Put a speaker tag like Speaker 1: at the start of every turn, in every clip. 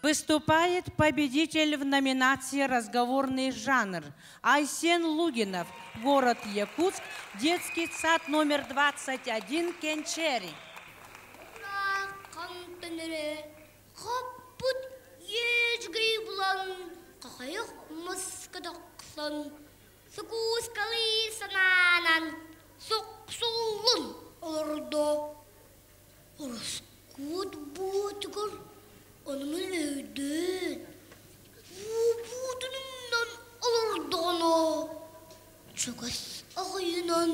Speaker 1: Выступает победитель в номинации «Разговорный жанр» Айсен Лугинов, город Якутск, детский сад номер 21, Кенчери.
Speaker 2: Хоппут үчүгэй булан, хахайах маска тахсан, сукускалыы санаанан суксуллун олордо. Ороскуот буотугар онумун өйдөөн, буутунунан олордоҕуна, чугас аҕайынан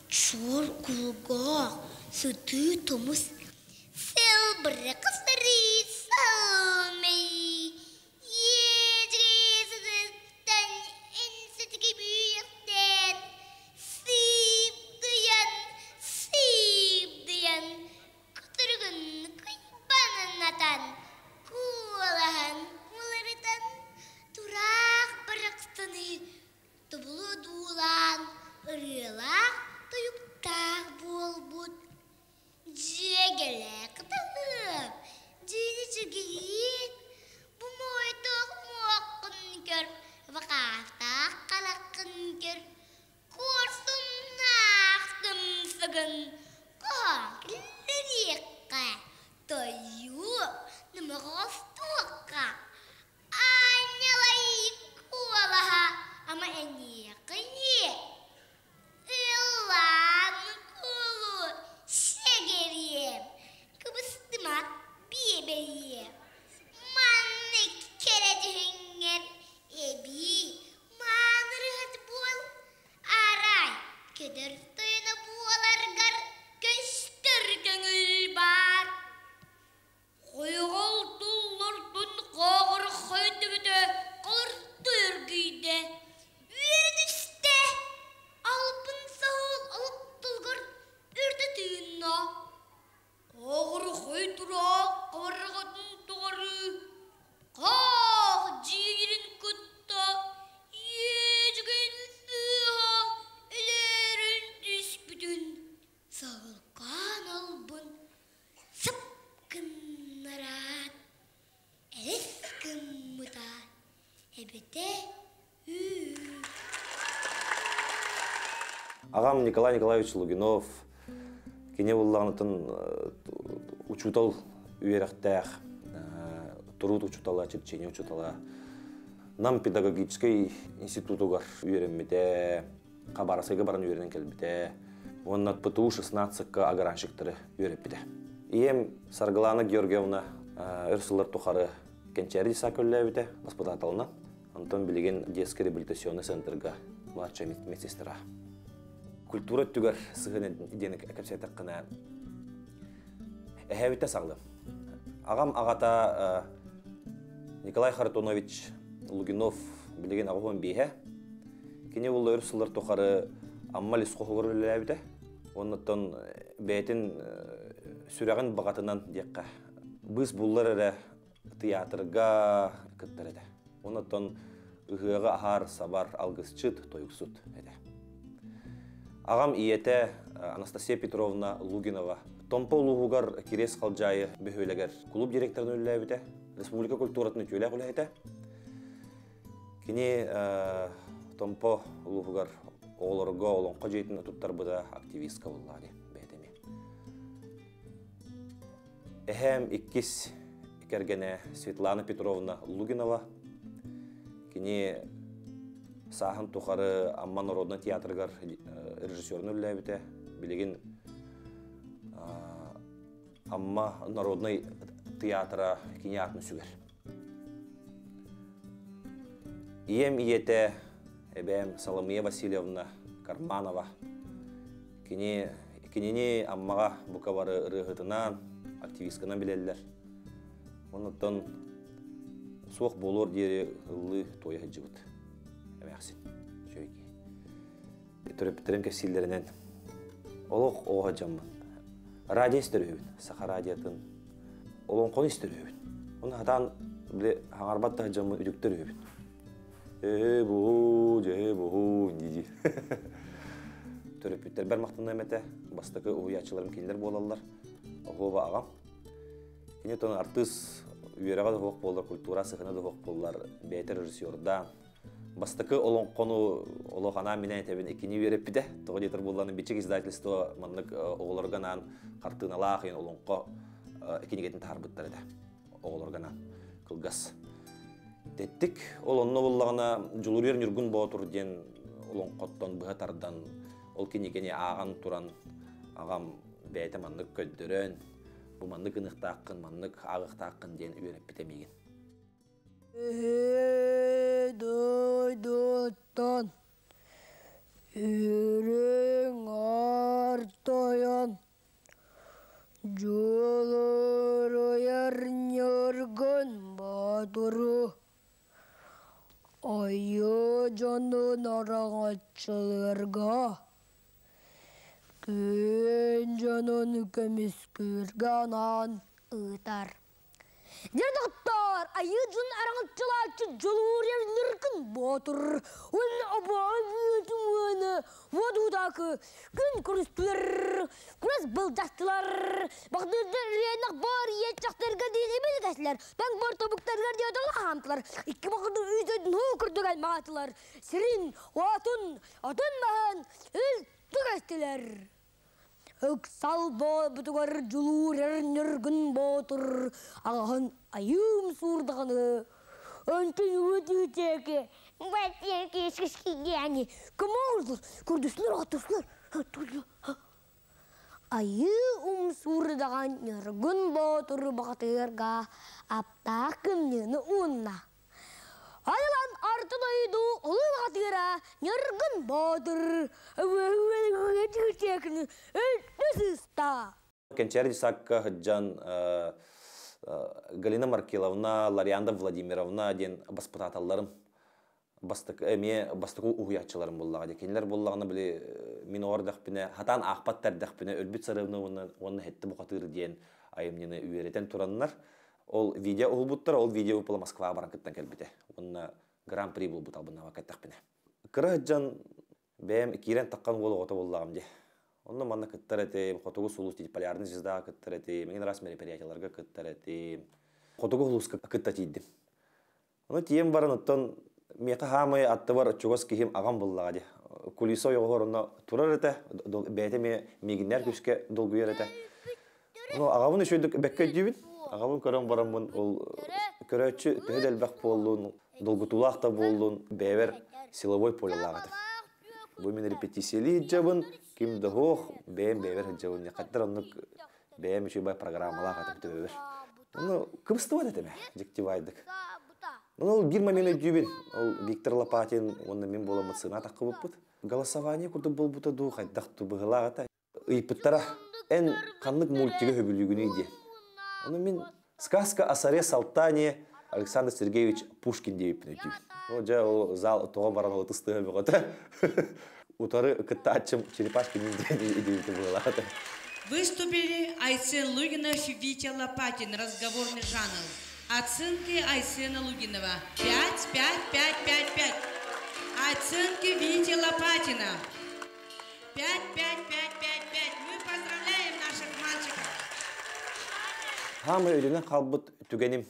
Speaker 2: чуор кулгаах сытыы тумус Сыыпдыйан, сыыпдыйан, кутуругун куйбанынатан, куолаһын уларытан, тураах барахсаны тобулу одуулаан, ырыалаах тойуктаах буолбут. Дьиэгэлээх кыталык, дьиэни чигиин, бу моойдоох муоххун көр, бакаахтаах хараххын көр, куорсуннаах сымсыгын хоһоон киллэриэххэ, тойуо ньумаҕостуохха, аанньалай куолаһа ама эниэхэ Ыллаан кулу сэгэриэм, кыбыстыма биэбэйиэм. Маннык кэрэ дьүһүҥҥэр эбии маанырыһыт буол, арай көтөр тойоно буоларгар көстөр көҥүл баар. Хойоҕол туллурбун хооҕурхай төбөтө халырты өргүйдэ, үөрэ түстэ, албын саһыл алып тылгар үрдэ тыынна. Хооҕурхай тураах хабарҕатын тухары хаах дьиирин кытта иэдьгин сыыһа өлөөрүн түспүтүн саһылкаан албын сып гыннараат, элис гыммыта эбэтэ үү.
Speaker 3: Аҕам Николай Николаевич Лугинов кини буллаҕынытын учуутал үөрэхтээх, туруут учуутала, черчение учуутала Нам педагогическай институтугар үөрэммитэ, Хабаровскайга баран үөрэнэн кэлбитэ уонна ПТУ 16-ка огранщиктары үөрэппитэ. Ийэм Саргылана Георгиевна өр сыллар тухары Кэнчээри десант үлэлээбитэ воспитателынан. Онтон билигин детский реабилитационный центрга младшая медсестра. Культура өттүгэр сыһыан диэн кэпсээтэххинэ эһээбитэ саҕалым. Аҕам аҕата Николай Харитонович Лугинов билигин аҕыс биэһэ. Кини ол өр сыллар тухары Амма лесхоһугар үлэлээбитэ. Оннуттан бэйэтин сүрэҕин баҕатынан диэххэ быыс буллар эрэ тыйаатырга кыттар этэ. Оннуттан ыһыаҕы аһаар сабар алгысчыт, тойуксут этэ. Аҕам ийэтэ Анастасия Петровна Лугинова Томпо улууһугар Кириэс Халдьаайы бөһүөлэгэр клуб директорын үлэлээбитэ, республика культуратын үтүөлээх үлэһитэ. Кини Томпо улууһугар оҕолорго олоҥхо дьиэтин туттарбыта активистка буоллаҕа дии бэйэтэ эмиэ. Эһээм иккис кэргэнэ Светлана Петровна Лугинова. Кини сааһын тухары Амма народнай театрыгар режиссерун үлэлээбитэ. Билигин Амма народнай театра кини аатын сүгэр. Ийэм ийэтэ, эбээм Соломия Васильевна Карманова. Кини, кинини Аммаҕа бука бары ырыаһытынан, активистканан билэллэр. Оннуттан суох буолуор диэри ыллыы туойа сылдьыбыт эмээхсин. Үчүгэй киһи. Төрөппүттэрим кэпсииллэринэн олох оҕо дьоммун. Радио истэр үһүбүн, саха радиотын олоҥхону истэр үһүбүн. Оны хатаан били хаҥарбат да дьоммун үтүктэр үһүбүн. Ээ буһуу, дьэ буһуу дии. Төрөппүттэрбэр махтаныам этэ. Бастакы уһуйааччыларым кинилэр буолаллар. Оһуоба аҕам. Кини тон артыыс үөрэҕэ да суох буоллар, культура сыһына да суох буоллар, бэйэтэ режиссердаан бастакы олоҥхону олох анаан минээн этэбин иккини үөрэппитэ. Тоҕо диэтэр буоллаҕына Бичик издательство маннык оҕолорго анаан хартыыналаах олоҥхо кинигэтин таһаарбыттар этэ. Оҕолорго анаан кылгас. Тэттик ол онно буллаҕына Дьулуруйар Ньургун Боотур диэн олоҥхоттон быһа тардан ол кинигэни ааҕан туран аҕам бэйэтэ маннык көрдөрөн бу маннык гыныахтааххын, маннык ааҕыахтааххын диэн үөрэппитэ миигин.
Speaker 2: Дойдуттан үрүҥ аар тойон Дьулуруйар ньургун боотуру Айыы дьонун араҥаччылыырга, күн дьонун көмүскүүргэ анаан ыытар. Дьэ доҕоттоор, айыы дьон араҥаччылааччы Дьулуур Ньыргын Боотур уонна обоон Уодуутаакы күн көрүстүлэр, күрэс былдьастылар, баҕдырдар үрээнэх баар иэччэхтэргэ диэн ибилигэслэр, таҥ бор тобуктарыгар диэн хаамтылар, икки баҕдыр үүтүн уу курдук аймаатылар, сирин, уотун, отун маһын үлтү көстүлэр. Ыксал буолбутугар Дьулуур Ньургун Боотур аҕаһын айыым суурдаҕаны онтун уутуутээки кымоордур курдуслар Айыы умсуурдаҕан Ньургун Боотур баҕатыырга аптаах кымньыыны уунна. Айылан орто дойду улуу баҕатыыра Ньургун Боотур өлтү сыста.
Speaker 3: Кэнчээри десакка сылдьан Галина Маркеловна, Ларианда Владимировна диэн баспытааталларым бастакы эмиэ бастакы уһуйааччыларым буоллаҕа дии. Кинилэр буоллаҕына били мин оҕо эрдэхпинэ, хатаан аахпат эрдэхпинэ өлбүт сарыабына уонна уонна Һэтти бухатыыр диэн айымньыны үөрэтэн тураннар ол видео уһулбуттар, ол видео выпала Москваҕа баран кыттан кэлбитэ. Уонна гран-при буолбут албыннаабакка эттэхпинэ. Кыра сылдьан бэйэм киирэн таххан уол оҕото буоллаҕым дии. Онно манна кыттар этим, Хотугу сулус дии, Полярный звездаҕа кыттар этим, эҥин араас мероприятиеларга кыттар этим. Хотугу сулуска кытта тиийдим. Ону тиийэн баран оттон миэхэ хаамай аттыбар чугас киһим аҕам буллаҕа дии. Кулиса ойоҕоһор онно турар этэ, бэйэтэ эмиэ миигиннээр күүскэ долгуйар этэ. Ону аҕабын үчүгэйдик бэккэ өйдүүбүн. Аҕабын көрөн бараммын ол көрөөччү төһө да элбэх буоллун, долгутуулаах да буоллун, бэйэбэр силовой полелаах этим. Бу мин репетициялыы сылдьабын, ким да суох, бэйэм бэйэбэр сылдьабын. Хаттар оннук бэйэм үчүгэй программалаах этим төбөбөр. Ону кыбыстыбат этим дьикти баайдык. Ну, ол биир момент өйдүүбүн. Ол Виктор Лопатин уонна мин буоламмыт сына таххыбыппыт. Голосование курдук буолбута дуу, хайдах ту быһылаах этэ. Ыйыппыттара, эн ханнык мультига сөбүлүүгүнүй диэн. Ону мин «Сказка о царе Салтане» Александр Сергеевич Пушкин диэбиппин өйдүүбүн. Ол дьэ ол зал тоҕо баран ол ытыстыга бөҕөтө. Утары кыттааччым Черепашки ниндзя идеята быһылаах этэ.
Speaker 1: Выступили Айсен Лугинов и Витя Лопатин, разговорный жанр. Оценки Айсена Лугинова 5, 5, 5, 5, 5. Оценки Вити Лопатина 5, 5, 5, 5, 5. Мы поздравляем наших мальчиков.
Speaker 3: Хаамай өйдөнөн хаалбыт түгэним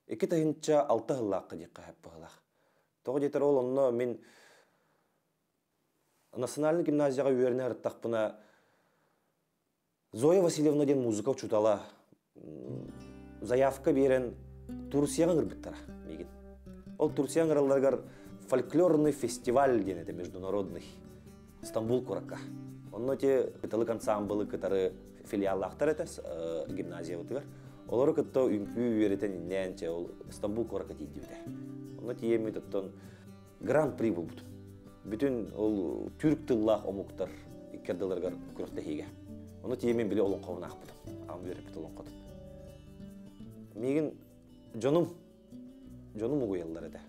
Speaker 3: 2006 сыллаахха диэххэ сөп быһыылаах. Тоҕо диэтэр ол онно мин национальнай гимназияҕа үөрэнэ сырыттахпына Зоя Васильевна диэн музыка учуутала заявка биэрэн Турцияҕа ыҥырбыттара миигин. Ол Турция ыҥыралларыгар фольклорный фестиваль диэн этэ международный Стамбул куоракка. Онно ити Кыталык ансаамбылы кытары филиаллаахтар этэ гимназиябытыгар. Олору кытта үҥкүү үөрэтэн иннээн чэ ол Стамбул куоракка тиийдибитэ. Онно тиийэммит оттон гран-при буолбутум. Бүтүн ол түрк тыллаах омуктар икки ардыларыгар күрэхтэһиигэ. Ону тиийэммин били олоҥхобун аахпытым. Аҕам үөрэппит олоҥхотун. Миигин дьонум, дьонум угуйаллар этэ.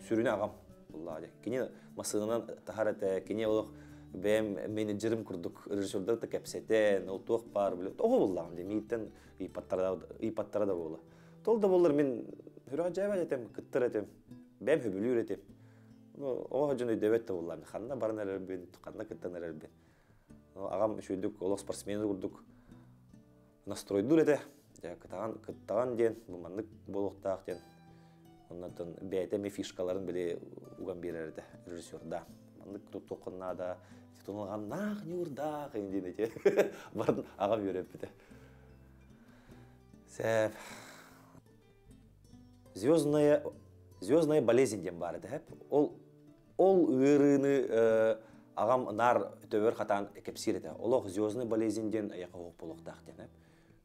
Speaker 3: Сүрүнэ аҕам буллаҕа дии. Кини массыынанан таһар этэ, кини олох бэйэм менеджерим курдук режиссердар да кэпсэтэн, ол туох баар били оҕо буллаҕым дии, миигиттэн ыйпаттара да буола. Тол да буоллар мин сүрэҕэ дьээбэт этим, кыттар этим, бэйэм сөбүлүүр этим. Ну, оҕо дьон өйдөбөт да буоллаҕым, ханна баран эрэрбин, ханна кыттан эрэрбин. Аҕам үчүгэйдик олох спортсмен курдук настройдуур этэ. Кытаҕан кыттаҕан диэн бу маннык буолуохтаах диэн. Оннотон бэйэтэ эмиэ фишкаларын били уган биэрэр этэ режиссерда. Маннык туттуоххун наада, тутулҕаннаах ньуурдаах диэн ити барын аҕам үөрэппитэ. Сэп. Звездная, звездная болезнь диэн баар этэ. Ол ол ыарыыны аҕам наар төбөр хатаан кэпсиир этэ. Олох звездная болезнь диэн айаха оһох буолуохтаах диэн.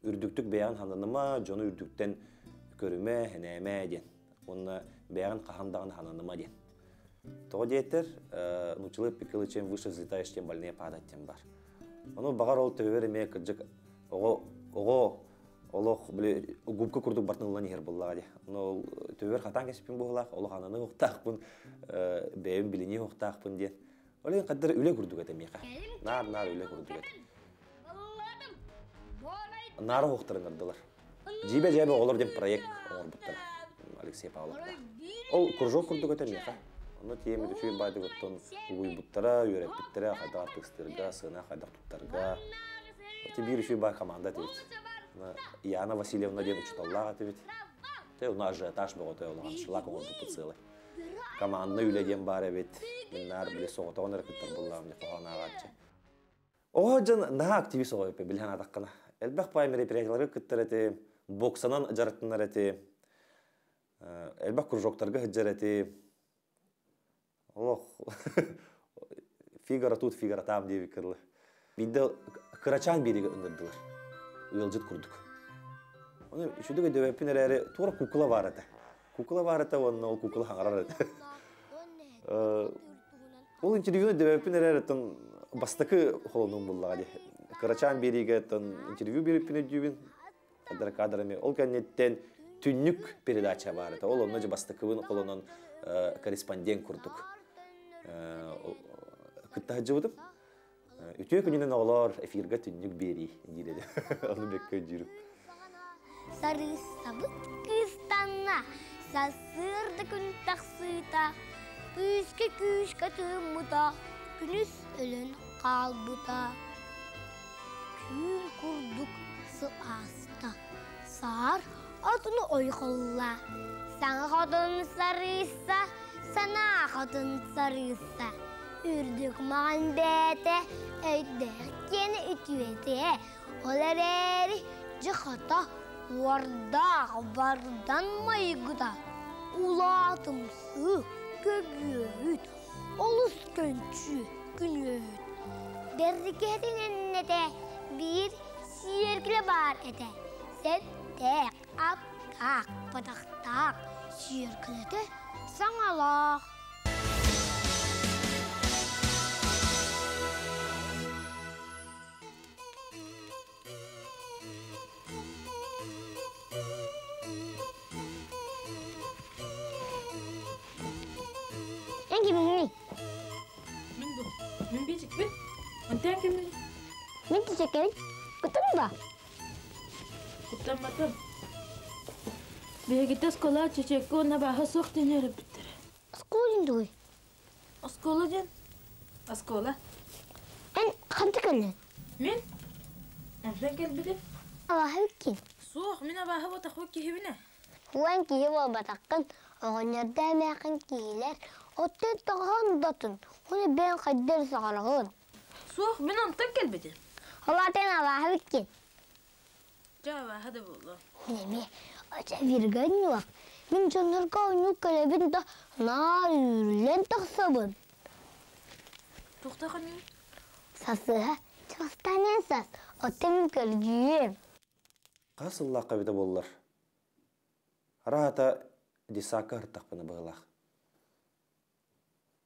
Speaker 3: Үрдүктүк бэйэҕин хананыма, дьону үрдүктэн көрүмэ, хэнээмэ диэн. Уонна бэйэҕин хаһан даҕаны хананыма диэн. Тоҕо диэтэр, нууччалыы пикалы чем выше взлетаешь, тем больнее падать диэн бар. Ону баҕар ол төбөбөр эмиэ кырдьык оҕо оҕо олох били губка курдук бартын ылан иһэр буоллаҕа дии. Ону ол төбөбөр хатаан кэспин буоллаах, олох ананы уохтаахпын, бэйэм билинии уохтаахпын диэн. Ол иһин хаддар үлэ курдук этэ миэхэ. Наар-наар үлэ курдук этэ. Наара уохтарын ырдылар. Дьиибэ-дьээбэ оҕолор диэн проект оҥорбуттара Алексей Павловтаах. Ол кружок курдук этэ миэхэ. Онно тиийэммит үчүгэй баайдык оттон угуйбуттара, үөрэппиттэрэ, хайдах артыыстыырга, сыана хайдах туттарга. Ити биир үчүгэй баай команда этибит. Яна Васильевна диэн учууталлаах этибит. Тэ уна ажиотаж бөҕөтө улахан шлак оҥорбуппут сыалай. Командный үлэ диэн баар эбит. Мин наар били соҕотоҕун эрэ кыттар буоллаҕым дьэ хоһоон ааҕааччы. Оҕо дьон наһаа активист оҕо эппэ билэн атаххына. Элбэх паай мероприятиеларга кыттар этим, боксанан дьарыктанар этим, элбэх кружоктарга сылдьар этим. Олох фигара тут, фигара там диэбит кырылы. Биирдэ кырачаан биэригэ ыҥырдылар. Ыалдьыт курдук. Оны үчүгэй өйдөбөппүн эрээри туора кукла баар этэ. Кукла баар этэ уонна ол кукла хаҥарар этэ. Ол интервьюну дөбөппүн эрэр оттон бастакы холонуум буллаҕа дии. Кырачаан биэриигэ оттон интервью биэриппин өйдүүбүн. Кадр кадрами. Ол кэнниттэн түннүк передача баар этэ. Ол онно дьэ бастакыбын холонон корреспондент курдук кытта сылдьыбытым. Үтүө күнүнэн оҕолоор, эфиргэ түннүк биэрии диир этэ. Ону бэккэ өйдүүрүм.
Speaker 2: Сарыыссабыт кыыстанна, сарсыарда күн тахсыыта, күүскэ-күүскэ тыыммыта, күнүс өлөн хаалбыта. Түүн курдук сыл ааста, саар отуну ойхолла, саҥа хотун сарыысса, санаа хотун сарыысса. Үрдүк маҕан бэйэтэ, өйдөөх киэнэ үтүөтэ, ол эрээри дьэ-хата уордаах бардан майгыта, улаатымсыы, көбүөһүт, олус көнчүү күнүөһүт. Бэрдикэһитин эннэтэ биир сиэркилэ баар этэ, сэттээх, аптаах, батахтаах сиэркилэтэ саҥалаах. Эн кимҥиний?
Speaker 4: Мин бу. Мин биэчикпин. Онтон киммин?
Speaker 2: Мин чечеккэбин. Куттан ба?
Speaker 4: Куттамматым. Биһигитэ оскуола чечеккэ уонна бааһа суох диэн үөрэппиттэрэ.
Speaker 2: Оскуола диэн тугуй?
Speaker 4: Оскуола диэн? Оскуола.
Speaker 2: Эн хантан кэллиҥ?
Speaker 4: Мин? Онтон кэлбитим.
Speaker 2: Абааһы ким?
Speaker 4: Суох, мин абааһы буотахпын киһибинэ.
Speaker 2: Уон киһи буолбатаххын, оҕонньордоо эмээххин киһилэр, оттон тоҕоһон дотун, уну бэйэҥ хайдах эрэ саҕараҕын.
Speaker 4: Суох, мин онтон кэлбитим.
Speaker 2: Ол аатын абааһы бүккин.
Speaker 4: Дьэ, абааһы да буолуо.
Speaker 2: Мин эмиэ оча бииргэ оонньуох. Мин дьоннорго оонньуу кэлэбин да, наар үүрүллэн тахсабын.
Speaker 4: Туохтаах оонньууй?
Speaker 2: Сасыһа, чугастаан сас, оттон мин көрдүүм.
Speaker 3: Хас сыллаахха эбитэ буоллар? Араата десакка ырыттахпына быһыылаах.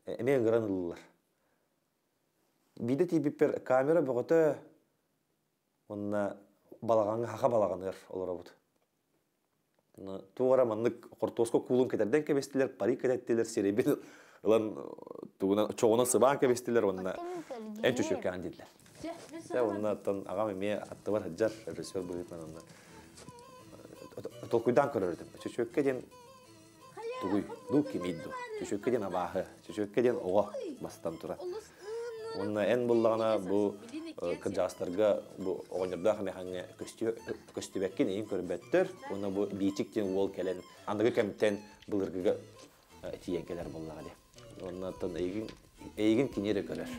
Speaker 3: Эмиэ ыҥыран ыллылар. Биирдэ тиийбиппэр камера бөҕөтө уонна балаҕаҥҥа хаха балаҕаныгар олоробут. Туох эрэ маннык хортуоска куулун кэтэрдэн кэбистилэр, парик кэтэттилэр, сирэйбин ылан тугунан чоҕунан сыбаан кэбистилэр уонна эн чөчүөккэҕин дииллэр. Дьэ уонна оттон аҕам эмиэ аттыбар сылдьар режиссер быһыытынан онно толкуйдаан көрөр этим. Чөчүөккэ диэн тугуй? Ду кимий ду? Чөчүөккэ диэн абааһы, чөчүөккэ диэн оҕо бастан турар. Уонна эн буллаҕына бу Кырдьаҕастарга бу оҕонньордоох эмээхиҥҥэ көстүбэккин эйин көрбөттөр. Уонна бу Биичик диэн уол кэлэн аныгы кэмтэн былыргыга тиийэн кэлэр буоллаҕа дии. Онно оттон эйигин эйигин кини эрэ көрөр.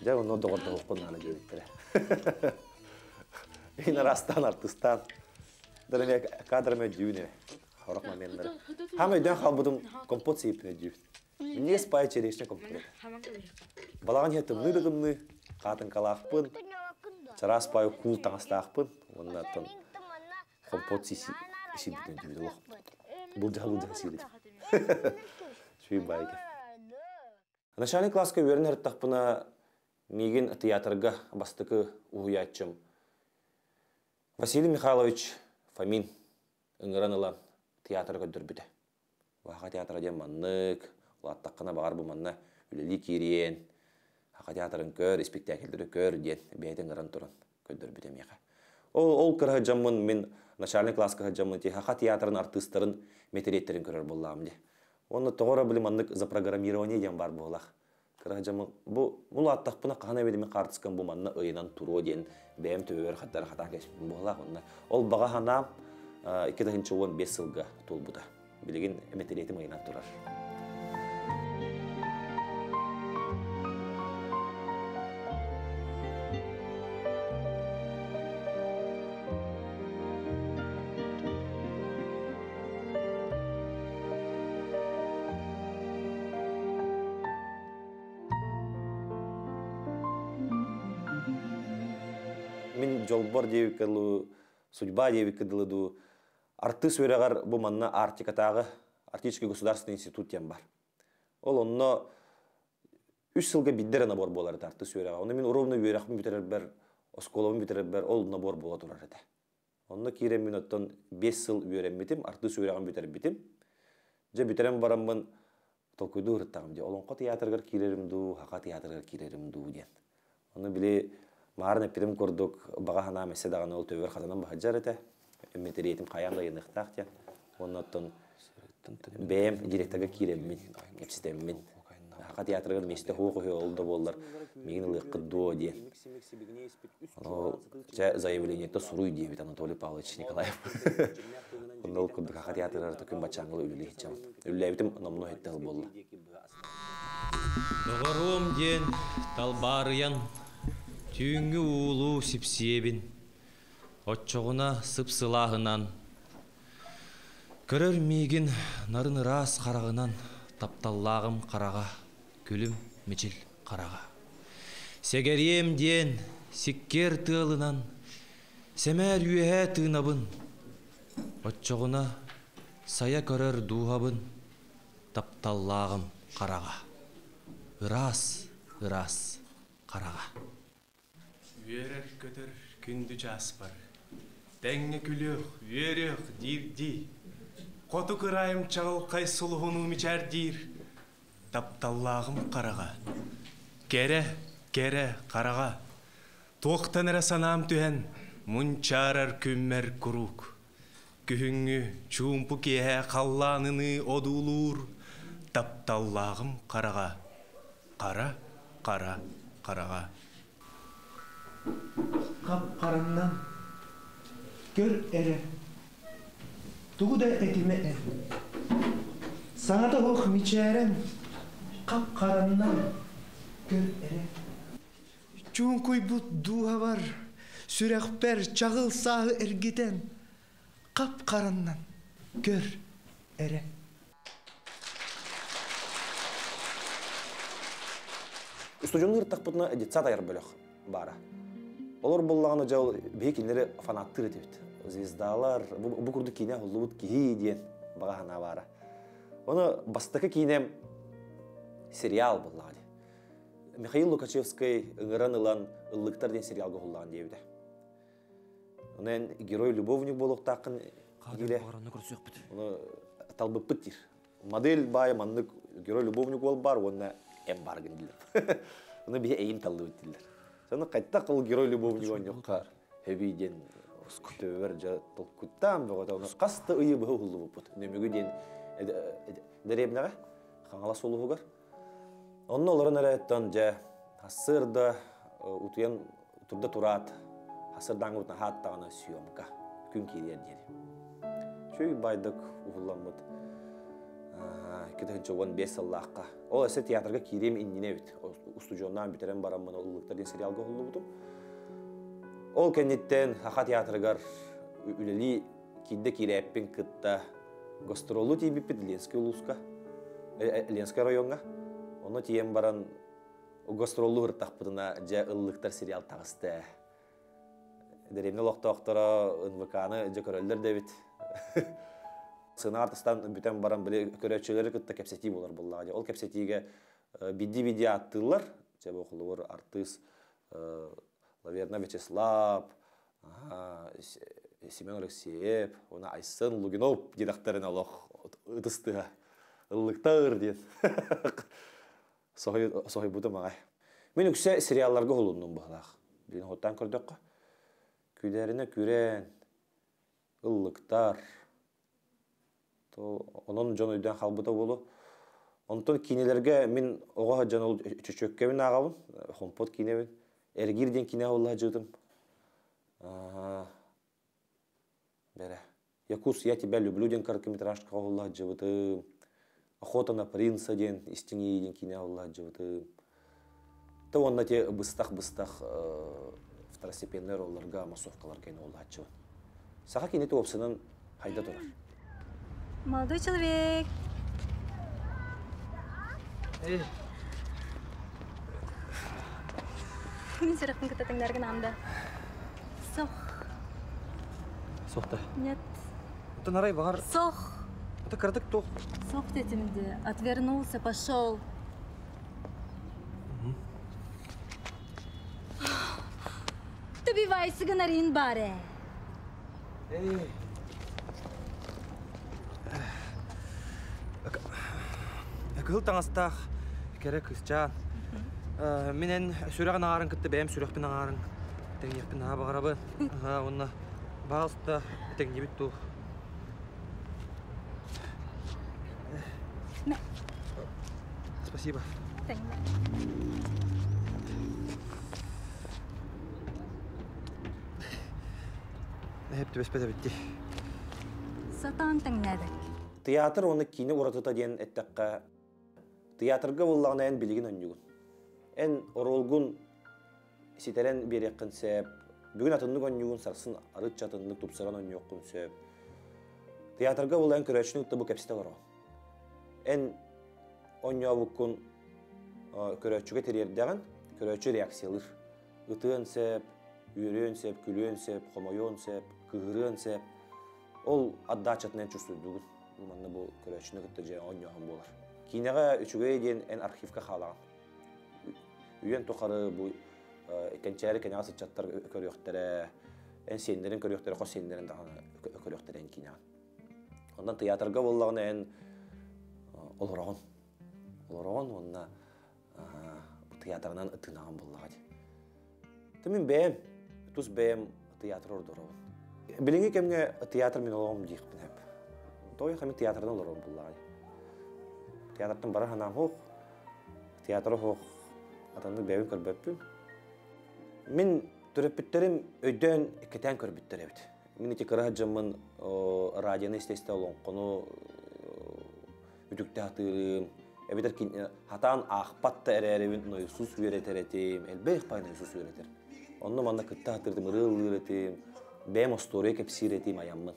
Speaker 3: Дьэ онно доҕордоһуохпун наада диэбиттэрэ. Ин араастаан артыстаан. Дөрөмө кадрами өйдүүбүн эбэ. Хорох моменнары. Хам өйдөөн хаалбытым компот сииппин өйдүүбүн. Минньигэс паай черешня компот. Балаҕан иһэ тымныы да тымныы, хаатыҥкалаахпын, чараас паай куул таҥастаахпын уонна оттон компот сиирбитин өйдүүбүт олох. Былдьаһа-былдьаһа сиир этим. Сүүй баайга. Начальный класска үөрэнэ сырыттахпына миигин театрга бастакы уһуйааччым Василий Михайлович Фомин ыҥыран ылан театры көрдөрбүтэ. Саха театра диэн маннык, улааттаххына баҕар бу манна үлэлии киириэн, Саха театрын көр, испиктээкиллэри көр диэн бэйэтин ыҥыран туран көрдөрбүтэ миэхэ. Ол, ол кыра сылдьаммын мин начальный класска сылдьаммын ти Саха театрын артыыстарын мэтириэттэрин көрөр буоллаҕым дии. Уонна тоҕо эрэ били маннык запрограммирование диэн баар буоллах. Кыра дьоммун бу улааттахпына хаһан эбит мин хаартыскам бу манна ыйынан туруо диэн бэйэм төбөбөр хаттара хатаан кэспитим буоллаах. Онно ол баҕа санаам 2015 сылга туолбута. Билигин мэтириэтим ыйынан турар. Мин дьолбор диэбиккэ дылы, судьба диэбиккэ дылы дуу, артыыс үөрэҕэр бу манна Арктикатааҕы Арктический государственный институт диэн бар. Ол онно үс сылга биирдэ эрэ набор буолар этэ артыыс үөрэҕэ. Ону мин ровно үөрэхпин бүтэрэрбэр, оскуолабын бүтэрэрбэр ол набор буола турар этэ. Онно киирэммин оттон 5 сыл үөрэммитим, артыыс үөрэҕин бүтэрбитим. Дьэ бүтэрэн бараммын толкуйдуу сырыттаҕым дии. Олоҥхо театрыгар киирэрим дуу, Саха театрыгар киирэрим дуу диэн. Ону били маарын эппитим курдук баҕа санаам өссө даҕаны ол төбөбөр хатанан баһыдьар этэ. Мэтириэтим хайаан да ыйаныахтаах диэн. Уонна оттон бэйэм директорга киирэммин, кэпсэтэммин. Саха театрыгар миэстэ суох үһү, ол да буоллар миигин ылыаххыт дуо диэн. Ол чэ заявлениета суруй диэбит Анатолий Павлович Николаев. Онно ол курдук Саха театрыгар төкүн баччааҥҥыла үлэлии сылдьабын. Үлэлээбитим номнуо сэттэ сыл буолла.
Speaker 5: Доҕоруом диэн талбаарыйан түүҥҥү уулуу сипсиэбин, оччоҕуна сып-сылааһынан көрөр миигин нарын ыраас хараҕынан тапталлааҕым хараҕа, күлүм мичил хараҕа. Сэгэриэм диэн сиккиэр тыалынан сэмээр үөһээ тыынабын, оччоҕуна сайа көрөр дууһабын тапталлааҕым хараҕа, ыраас ыраас хараҕа.
Speaker 6: Үөрэр-көтөр күндү чааспар, тэҥҥэ күлүөх, үөрүөх диирдии, хоту кыраайым чаҕылхай сулуһунуу мичээрдиир, тапталлааҕым хараҕа, кэрэ, кэрэ хараҕа, туохтан эрэ санаам түһэн, мунчаарар күммэр куруук. Күһүҥҥү чуумпу киэһэ халлааныныы одуулуур, тапталлааҕым хараҕа, хара, хара, хараҕа.
Speaker 7: Хап-хараннан көр эрэ, тугу да этимэ эн. Саҥата суох мичээрэн хап-хараннан көр эрэ. Чуҥкуйбут дууһабар, сүрэхпэр чаҕыл сааһы эргитэн, хап-хараннан көр эрэ.
Speaker 3: Устудьуоннуу ырыттахпытына детсад айар бөлөх баара. Олор буоллаҕына дьэ ол биһи кинилэри фанаттыыр этибит. Звездалар, бу, бу курдук киинэ уһуллубут киһи диэн баҕа санаа баара. Ону бастакы киинэм сериал буоллаҕа дии. Михаил Лукачевскай ыҥыран ылан Ыллыктар диэн сериалга уһуллаҕын диэбитэ. Онон герой-любовник буолуохтааххын диирэ. Ону талбыппыт диир. Модель баайа маннык герой-любовник уол бар уонна эм баргын дииллэр. Ону биһи эйин таллыбыт дииллэр. Сону хайтах ол герой-любовник оонньуохха хэби диэн төбөбөр дьэ толкуттаан бөҕөтө. Ону хас да ыйы быһа уһуллубуппут. Нөмүгү диэн дэриэбинэҕэ Хаҥалас улууһугар. Онно олорон эрэ оттон дьэ сарсыарда Утуйан турда тураат, хасырдааҥҥыбытын аһааттаҕына съемка күн киириэр диэри. Үчүгэй байдык уһулламмыт 2015 сыллаахха. Ол өссө театрга киириэм иннинэ эбит. Устудьуоннаан бүтэрэн бараммын Ыллыктар диэн сериалга уһуллубутум. Ол кэнниттэн Саха театрыгар үлэлии киирдэ киирээппин кытта гастролу тиийбиппит Ленскэй улууска, Ленскэй райоҥҥа. Онно тиийэн баран гастроллуу сырыттахпытына дьэ Ыллыктар сериал таҕыста ээ. Дэриэбинэ олохтоохторо НВК-ны дьэ көрөллөр да эбит. Сценар тастан бүтэн баран били көрөөччүлэри кытта кэпсэтии буолар буоллаҕа дии. Ол кэпсэтиигэ бидди-бидди ааттыыллар. Дьэ бу холобур артыыс Лаверна Вячеслав, Семен Алексеев, уонна Айсен Лугинов диэтэхтэрин олох ытыстыһа ыллыктар диэн соһуйбутум аҕай. Мин үксэ сериалларга уһулуннум быһылаах. Билин хоттаан көрдөххө, күлэринэ күрээн, ыллыктар. То онон дьон өйдөөн хаалбыта буолуо. Онтон киинэлэргэ мин оҕо сылдьан ол чөчүөккэбин ааҕабын, хомпот киинэбин. Эргиир диэн киинэ уолла сылдьыбытым. Бэрэ. Якутс, я тебя люблю диэн короткометражка уһулла сылдьыбытым. Охота на принца диэн истиҥ иэйии диэн киинэ уһулла сылдьыбытым. То уонна те быстах-быстах второстепенный ролларга, массовкаларга ин уһуллааччыбын. Саха кинити уопсанан хайда турар.
Speaker 8: Молодой человек. Мин сүрэхпин кытта тэҥнэргин аамда. Сох.
Speaker 5: Сох да?
Speaker 8: Нет.
Speaker 5: Оттон арай баҕар...
Speaker 8: Сох.
Speaker 5: Это кыратык туох?
Speaker 8: Сох дэтимди. Отвернулся, пошел. Добивайся гынарин баре.
Speaker 5: Эй. Кыһыл таҥастаах кэрэ кыысчаан. Мин эн сүрэҕин аҥаарын кытта бэйэм сүрэхпин аҥаарын тэҥниэхпин наһаа баҕарабын. Уонна баалыста тэҥнибит дуу. Спасибо.
Speaker 8: Тэҥнэ.
Speaker 5: Эһэп түбэспэт эбит дии.
Speaker 8: Сатаан тэҥнээбэт.
Speaker 3: Театр уонна киинэ уратыта диэн эттэххэ, театрга буоллаҕына эн билигин онньугун. Эн оруолгун ситэрэн биэриэххин сөп. Бүгүн атыннык онньугун, сарсын арыт атыннык тупсаран онньуоххун сөп. Театрга буолла эн көрөөччүнү кытта бу кэпсэтэ олороҕун. Эн онньообуккун көрөөччүгэ тириэрдэҕин, көрөөччү реакциялыыр. Ытыан сөп, үөрүөн сөп, күлүөн сөп, хомойуон сөп, кыыһырыан сөп. Ол отдачатынан чувствуйдугун. Бу манна бу көрөөччүнү кытта дьэ оонньооһун буолар. Киинэҕэ үчүгэй диэн эн архивка хаалаҕын. Үйэн тухары бу кэнчээри кэнэҕэс ыччаттар көрүөхтэрэ, эн сиэннэрин көрүөхтэрэ, хос сиэннэрин даҕаны көрүөхтэрэ эн киинэҕин. Онон театрга буоллаҕына эн олороҕун. Олороҕун уонна тыйаатырынан ытынаҕын буоллаҕа дии. Мин бэйэм, тус бэйэм тыйаатыр ордоробун. Билиҥҥи кэмҥэ тыйаатыр мин олоҕум диэхпин сөп. Тоҕо мин театрынан олорор буоллаҕа дии. Театртан бара санаам суох, театр суох атыннык бэйэбин көрбөппүн. Мин төрөппүттэрим өйдөөн кэтээн көрбүттэр эбит. Мин ити кыра сылдьаммын радионы истэ-истэ олоҥхону үтүктэ сатыырым, эбэтэр хатаан аахпат да эрээрибин нойосуус үөрэтэр этим, элбэх пай нойосуус үөрэтэр. Онно манна кытта сатыырдым, ырыа ыллыыр этим, бэйэм остуоруйа кэпсиир этим айаммын.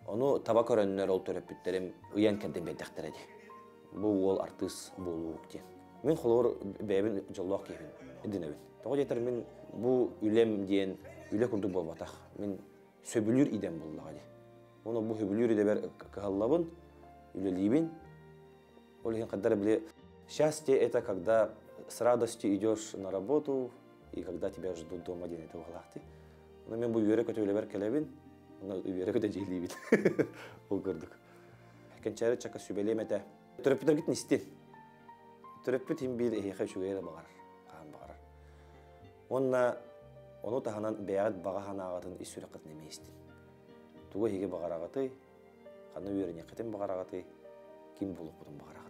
Speaker 3: Ону таба көрөннөр ол төрөппүттэрим ыйан кэрдэн биэрдэхтэрэ дии. Бу уол артыыс буолуук диэн. Мин холобур бэйэбин дьоллоох киһибин динэбин. Тоҕо диэтэр мин бу үлэм диэн үлэ курдук буолбатах. Мин сөбүлүүр идэм буоллаҕа дии. Ону бу сөбүлүүр идэбэр кыһаллабын, үлэлиибин. Ол иһин хайдара били счастье это когда с радостью идешь на работу и когда тебя ждут дома диэн это баҕалаах дии. Ону мен бу үөрэ-көтө үлэбэр кэлэбин, онно үөрэ-көтө дьиэлиибин. Ол курдук. Кэнчээри чака сүбэлиэм этэ. Төрөппүттэргитин истин. Төрөппүт иһин биир эһиэхэ үчүгэй эрэ баҕарар, хаһан баҕарар. Уонна ону таһынан бэйэҕит баҕа санааҕытын ис сүрэххитин эмиэ истин. Тугу эһиги баҕараҕытый, ханна үөрэниэххитин баҕараҕытый, ким буолуоххутун баҕараҕыт.